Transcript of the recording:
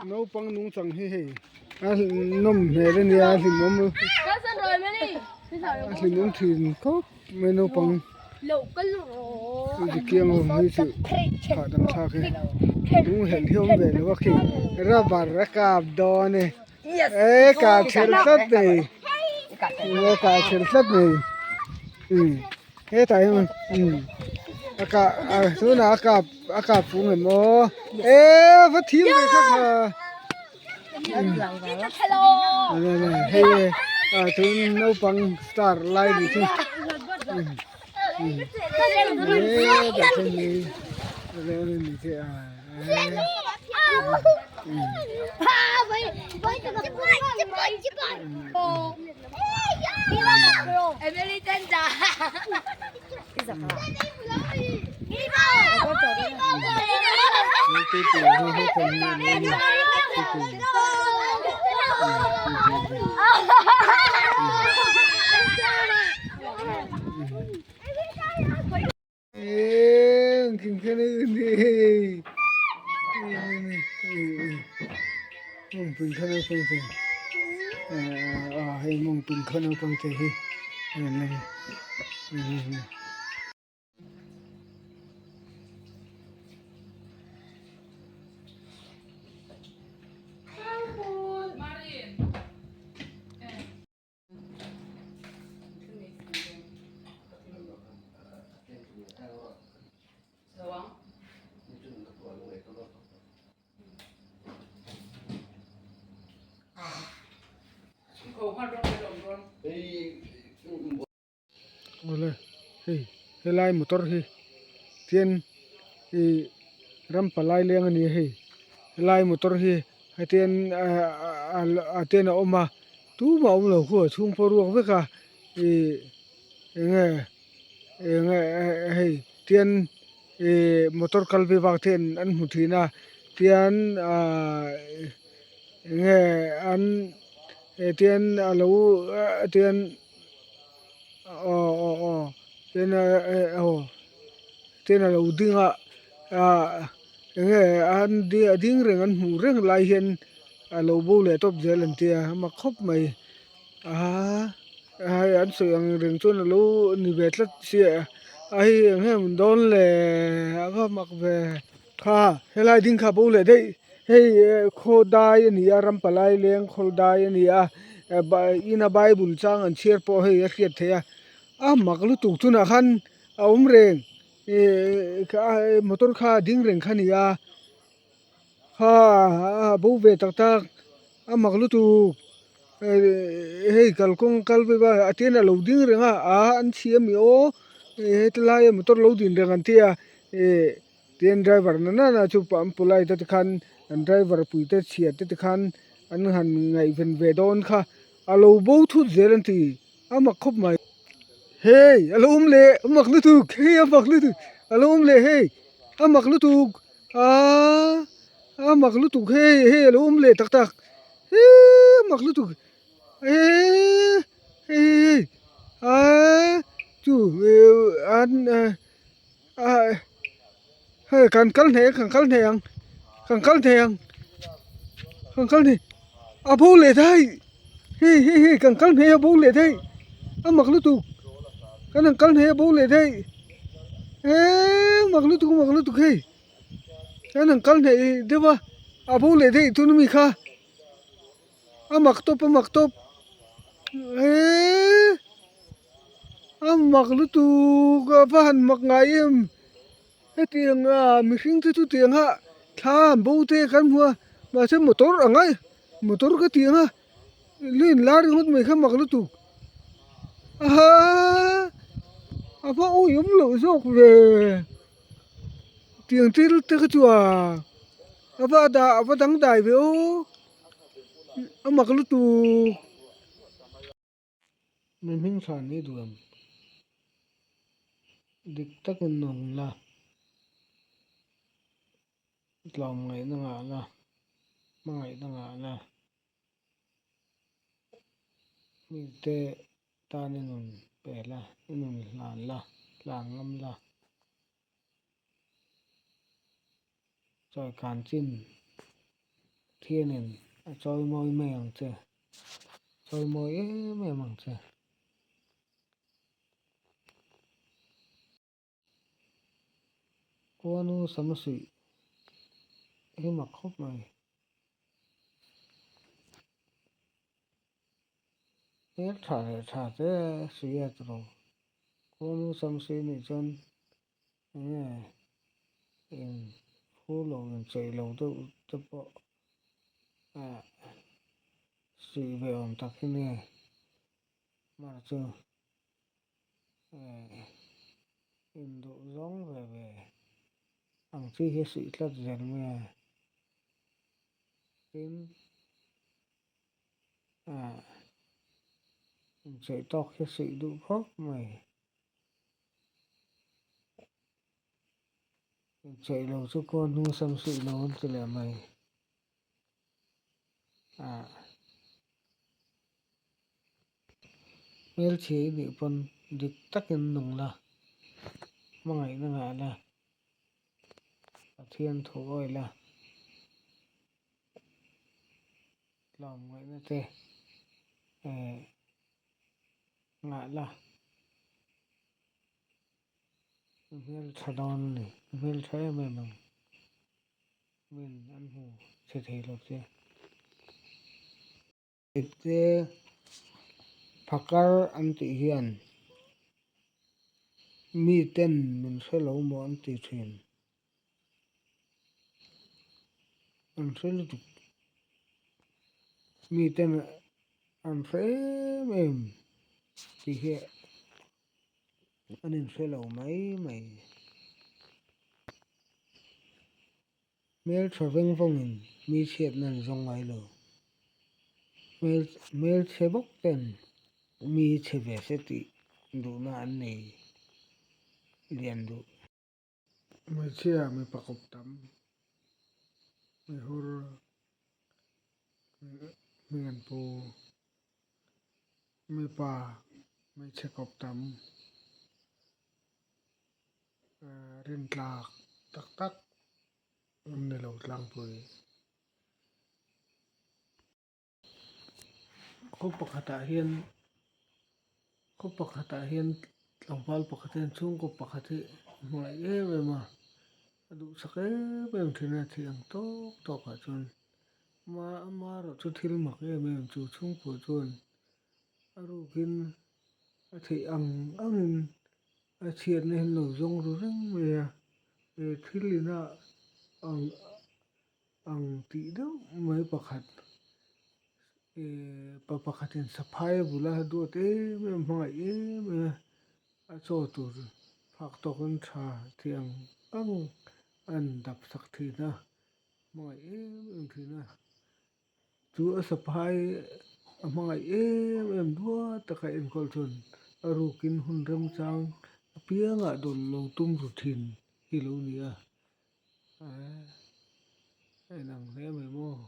Naupang nungchang hi hei a nawm hmel a nia a hlimawm a hlimawm thin khawp mai naupang kiang awm hi chu hahdam thlak e lung helh hi a awm ve lo a khi rubber a kap dawn e e kap thelh tlat mai e kap thelh tlat mai umm hetah hian umm a kah tunah a kap a kap fung em aw e va thim ve kha kha hei a tun naupang star lai ni chu Awle hei helai motor hi chuan ih ram palai leng a ni a hei helai motor hi hetian ah ten a awm a tumah a awm lo khu a chhung pawh a ruak vek a ih enge enge hei tian ih motor kal ve vak te an hmu thin a tian ah enge an tian a lo tian. Aw aw aw tin aw tin a lo ding a ah enge an a ding reng an hmuh reng lai hian a lo bo leh tawp zel an tia a mak khawp mai aa hei an sawi ang reng chuan a lo ni ve tlat sia a hei eng nge mun dawn le a va mak ve kha helai ding kha a bo leh daih hei khaw dai a ni a ram palai leng khaw dai a ni a ina bible chang an chhiar pawh hei a hriat theih a a mak lutuk tunah khan a awm reng ihh motor kha a ding reng kha a ni a ha a bo ve tak tak a mak lutuk hei kalkawng kal vek a a tian a lo ding reng a ah an chhi ami aw heti laia motor lo din reng an tia ihh. Tin driver na na na chu an pulai te khan an driver pui te chhia te te khan an han ngaihven ve dawn kha a lo bo thut zel an ti a mak khawp mai hei a lo awm leh a mak lutuk hei a mak lutuk a lo awm leh hei a mak lutuk aaa a mak lutuk hei hei a lo awm leh tak tak hee a mak lutuk eee hei hei aaa chu an. Hei kan kal hneh kan kal hneh ang kan kal hneh ang kan kal hneh a bo leh daih hei hei hei kan kal hneh a bo leh daih a mak lutuk kan han kal hneh a bo leh daih eee mak lutuk mak lutuk hei kan han kal hneh deuh a a bo leh daih tun ami kha. A mak tawp a mak tawp eee a mak lutuk a va han mak ngai em hetiang ah mihring te chu tiang a thla an bo te kan hmu a mahse motor ang a motor ka ti ang a lu in lar ringawt mai kha mak lutuk ahaa a va awihawm loh zawk ve tiang thil te kha chu a. A va dah a va dangdai ve aw a mak lutuk. Mi hming thlan ni duh em? Dik takin nawng la, tlawmngaihna ngah la, hmangaihna ngah la, mite tan i nun pe la, i nun hlan la, hlan ngam la. Chawi kan chin Pathianin a chawimawi mai ang che, chawimawi em em ang che. Khuanu samsuih hi mak khawp mai. Hmel tha leh tha te suih a tawh lo. Khuanu samsuih nih chuan enge in phu lo incheih lo deuh te pawh ah suih ve awm tak hi nia mar chu. Induh zawng ve ve ang chi hi suih tlat zel mai a, tin inchei tawk hi suih duh khawp mai, inchei lo chu kawn hnung sam suih lo an ti leh mai. Hmelchhe i nih pawn dik takin nung la, hmangaihna ngah la, Pathian thu awi la, tlawmngaihna te ngah la, i hmeltha dawn a ni, i hmeltha em em ang. Min an hmu chhe thei lo che. Ipte phakar an tih hian miten min hre lo maw an ti thin. An hre lutuk. Miten an hre em em tih hi an inhre lo mai mai. Hmeltha veng vawngin mi chhiatna an zawng ngai lo. Hmelchhe bawk ten mi chhe ve se tih duhna an nei lian duh. Hmeichhia mipa kawp tam, mihur hming an pu. Mipa hmeichhe kawp tam. Rintlak tak tak an ni lo tlangpui. Khaw pakhatah hian khaw pakhatah hian tlangval pakhat hian chhungkaw pakhat hi a hmangaih em em a, a duhsak em em thin a thih ang tawk tawkah chuan amaherawhchu chu thil mak em em chu chhungkua chuan a rukin a theih ang angin a chhiatna hi an lo zawng ru reng mai a, he thil ina ang ang tih deuh mai pakhat ehh pa pakhatin saphai a bula duat em em hmangaih em em a, a chaw tur phak tawkin tha tih ang ang an dap sak thin a, hmangaih em em thin a. Chu a saphai a hmangaih em em duat taka enkawl chuan a rukin hun remchang apiangah dawlh lo tum ru thin hi lo ni a, a inang hle mai maw.